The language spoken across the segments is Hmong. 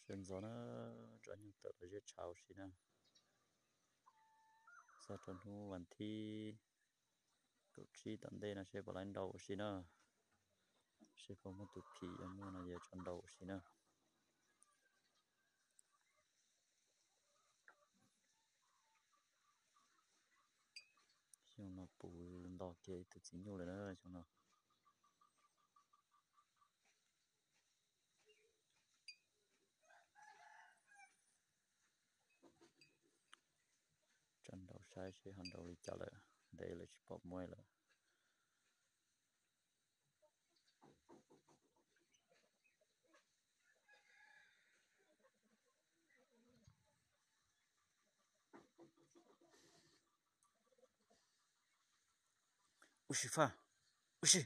Sawv ntxov na, tsob nyuj tawm los ziab tshav ua si na. Txog rau hnub vas thib kaum tsib tom ntej no seb puas laib nrau ua si na. Seb puas muaj tus phim, yog muaj no yuav tso nrau ua si na. Xyoo no puv nto kiag ib tug txiv nyuj lawm na xyoo no. Tso nrau saib seb ho nrau li cas lawm, ntev lawm tsis pom muaj lawm. Ua si faj, ua si.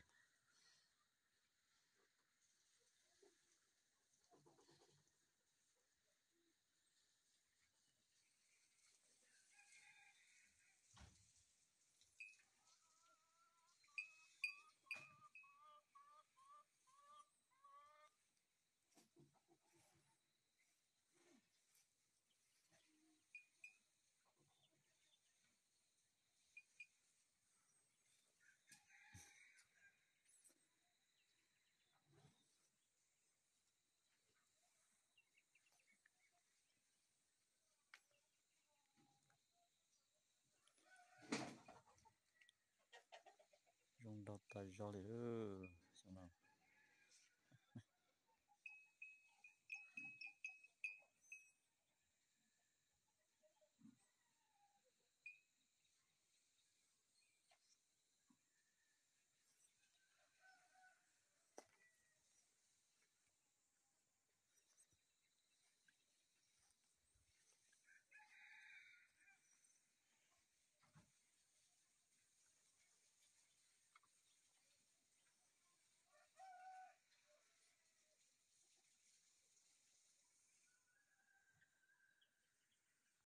Zoo nraug tas zog li xyoo no.